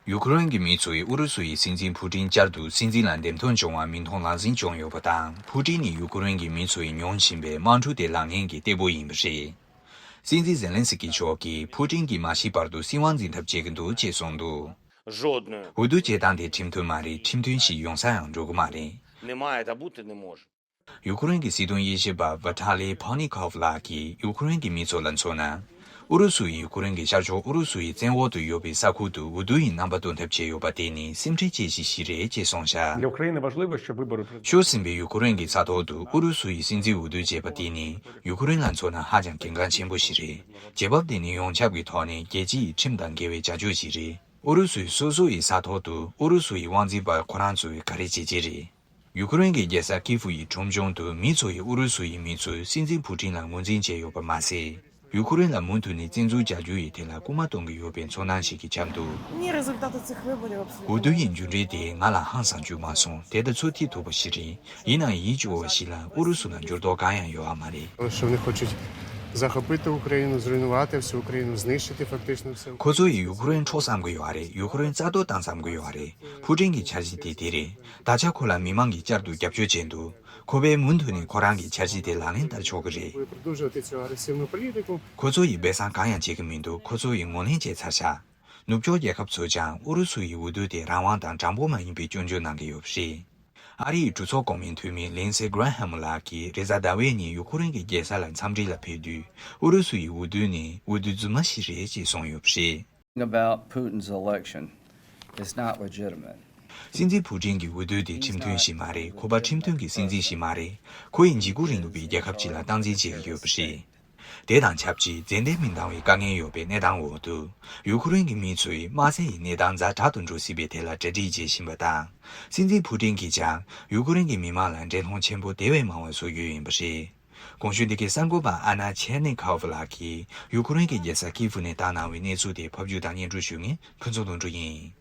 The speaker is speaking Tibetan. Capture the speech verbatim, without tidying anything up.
ཡུ་ཁུ་རེན་གྱི་མི་ཚོས་ཨུ་རུ་སུ་ཡི་སྲིད་འཛིན་ཕུ་ཀྲིན་བསྐྱར་དུ་སྲིད་འཛིན་ལ་འདེམས་ཐོན་བྱུང་བར་མིག་མཐོང་ལག་ཟིན་བྱུང་ཡོད་པ་དང་། ཕུ་ཀྲིན་ནི་ཡུ་ཁུ་རེན་གྱི་མི་ཚོས་མྱོང་བཞིན་པའི་དམག་འཁྲུག་དེ་ལངས་མཁན་གྱི་གཏེ་པོ་ཡིན་པ་རེད། སྲིད་འཛིན་ཛེ་ལན་སི་ཀི་མཆོག་གིས་ཕུ་ཀྲིན་གྱིས་མ་ཤི་བར་དུ་སྲིད་དབང་འཛིན་ཐབས་བྱེད་ཀྱི་འདུག་ཅེས་གསུངས་འདུག Жодної. འོས་བསྡུ་བྱེད་སྟངས་དེ་ཁྲིམས་མཐུན་མ་རེད། ཁྲིམས་མཐུན་ཞིག་ཡོང་ས་ཡང་འགྲོ་གི་མ་རེད། Немає та бути не може. ཡུ་ཁུ་རེན་གྱི་སྲིད་དོན་དབྱེ་ཞིབ་པ་ཝ་ཐ་ལི་ཕོ་ནི་ཁོབ་ལགས་ཀྱིས་ཡུ་ཁུ་རེན་གྱི་མི་ཚོ་ལ་མཚོན་ན། ཨུ་རུ་སུ་ཡིས་ཡུ་ཁུ་རེན་གྱི་ཤར་ཕྱོགས་ཨུ་རུ་སུ་ཡི་བཙན་འོག་ཏུ་ཡོད་པའི་ས་ཁུལ་དུ་འོས་བསྡུ་ཡི་རྣམ་པ་སྟོན་ཐབས་བྱས་ཡོད་པ་དེ་ནི་སེམས་ཁྲལ་ཆེ་ཤོས་ཤིག་རེད་ཅེས་གསུངས་བཞག Для України важливо, щоб вибори пройшли. ཤོར་ཟིན་པའི་ཡུ་ཁུ་རེན་གྱི་ས་ཐོག་ཏུ་ཨུ་རུ་སུ་ཡིས་སྲིད་འཛིན་འོས་བསྡུ་བྱས་པ་དེ་ནི་ཡུ་ཁུ་རེན་ལ་མཚོན་ན་ཧ་ཅང་གལ་འགངས་ཆེན་པོ་ཞིག་རེད། རྒྱལ་བབ་དེ་ནི་ཡོངས་ཁྱབ་ཀྱི་ཐོག་ནས་རྒྱལ་སྤྱི་ཡི་ཁྲིམས་དང་འགལ་བའི་བྱ་སྤྱོད་ཞིག་རེད། ཨུ་རུ་སུའི་སོ་སོ་ཡི་ས་ཐོག་ཏུ་ཨུ་རུ་སུ་ཡི་དབང་འཛིན་པ་ཁོ་རང་ཚོས་ག་རེ་བྱེད་ཀྱི་རེད། ཡུ་ཁུ་རེན་གྱི་རྒྱལ་ས་ཀི་ཧྥུ་ཡི་ཁྲོམ་གཞུང་དུ་མི་ཚོ་ཡིས་ཨུ་རུ་སུ་ཡི་མི་ཚོས་སྲིད་འཛིན་ཕུ་ཀྲིན་ལ་ངོས་འཛིན་བྱས་ཡོད་པ་མ་ཟད། ཡུ་ཁུ་རེན་ལ་མུ་མཐུད་ནས་བཙན་འཛུལ་བྱ་རྒྱུ་ཡི་ཐད་ལ་སྐུལ་མ་གཏོང་གི་ཡོད་པའི་ཚོར་སྣང་ཞིག་གི་ཁྱབ་འདུག Ні результати цих виборів абсолютно. འོས་བསྡུ་ཡི་མཇུག་འབྲས་དེ་ང་ལ་ཧང་སང་རྒྱུ་མ་སོང་། དེ་ལྟ་ཚོད་ཐིག་ཐུབ་པ་ཞིག་རེད། ཡིན་ནའང་ཡིད་སྐྱོ་བ་ཞིག་ལ་ཨུ་རུ་སུ་ལ་འགྱུར་ལྡོག་གང་ཡང་ཡོད་པ་མ་རེད། Що вони хочуть захопити Україну, зруйнувати всю Україну, знищити фактично всю. ཁོ་ཚོ་ཡིས་ཡུ་ཁུ་རེན་འཕྲོག་བསམ་གྱི་ཡོད་རེད། ཡུ་ཁུ་རེན་རྩ་གཏོར་བཏང་བསམ་གྱི་ཡོད་རེད། ཕུ་ཀྲིན་གྱི་འཆར་གཞི་དེ་དེ་རེད། ད་ཆ་ཁོ་ལ་མི་མང་གིས་བསྐྱར་དུ་རྒྱབ་སྐྱོར་བྱས་འདུག་ཁོ་པས་མུ་མཐུད་ནས་ཁོ་རང་གི་འཆར་གཞི་དེ་ལག་ལེན་བསྟར་ཆོག་གི་རེད། Продовжувати цю агресивну політику. ཁོ་ཚོ་ཡིས་སྦས་གསང་གང་ཡང་བྱེད་ཀྱི་མི་འདུག་ཁོ་ཚོ་ཡིས་ངོས་ལེན་བྱས་ཚར་ཤག་ནུབ་ཕྱོགས་རྒྱལ་ཁབ་ཚོས་ཀྱང་ཨུ་རུ་སུ་ཡི་འོས་བསྡུ་དེ་རང་དབང་དང་དྲང་པོ་མ་ཡིན་པའི་སྐྱོན་བརྗོད་གནང་གི་ཡོད་པ་རེད། ཨ་རི་ཡི་གྲོས་ཚོགས་གོང་མའི་འཐུས་མི་ལིན་སེ་གྷ་ར་ཧམ་ལགས་ཀྱིས་རེས་གཟའ་ཟླ་བའི་ཉིན་ཡུ་ཁུ་རེན་གྱི་རྒྱལ་ས་ལ་འཚམས་འདྲི་ལ་ཕེབས་དུས། ཨུ་རུ་སུ་ཡི་འོས་བསྡུ་ནི་འོས་བསྡུ་རྫུན་མ་ཞིག་རེད་ཅེས་གསུངས་ཡོད་པ་རེད། About Putin's election is not legitimate. སྲིད་འཛིན་ཕུ་ཀྲིན་གྱི་འོས་བསྡུ་དེ་ཁྲིམས་མཐུན་ཞིག་མ་རེད། ཁོ་པ་ཁྲིམས་མཐུན་གྱི་སྲིད་འཛིན་ཞིག་མ་རེད། ཁོ་ཡིས་འཇིགས་སྐུལ་རིང་ལུགས་པའི་རྒྱལ་ཁབ་ཅིག་ལ་སྟངས་འཛིན་བྱེད་ཀྱི་ཡོད་པ་རེད། དེ་དང་ཆབས་ཅིག་མཛེས་ལྡན་མི་འདང་བའི་དཀའ་ངལ་ཡོད་པའི་གནས་སྟངས་འོག་ཏུ། ཡུ་ཁུ་རེན་གྱི་མི་ཚོས་དམག་སའི་གནས་སྟངས་ཛ་དྲག་ཏུ་འགྲོ་སྲིད་པའི་ཐད་ལ་གྲ་སྒྲིག་བྱེད་བཞིན་པ་དང་། སྲིད་འཛིན་ཕུ་ཀྲིན་གྱིས་ཀྱང་ཡུ་ཁུ་རེན་གྱི་མི་མང་ལ་འགྲན་སློང་ཆེན་པོ་དེ་བས་མང་བ་བཟོ་རྒྱུ་ཡིན་པ་རེད། གོང་ཞུས་འདི་གའི་གསར་འགོད་པ་ཨ་ན་ཆེར་ནི་ཁའོ་ལགས་ཀྱིས་ཡུ་ཁུ་རེན་གྱི་རྒྱལ་ས་ཀི་ཧྥུ་ནས་བཏང་གནང་བའི་གནས་ཚུལ་དེ་ཕབ་སྒྱུར་དང་སྙན་སྒྲོན་ཞུ་མཁན་ཕུན་ཚོགས་དོན་གྲུབ་ཡིན།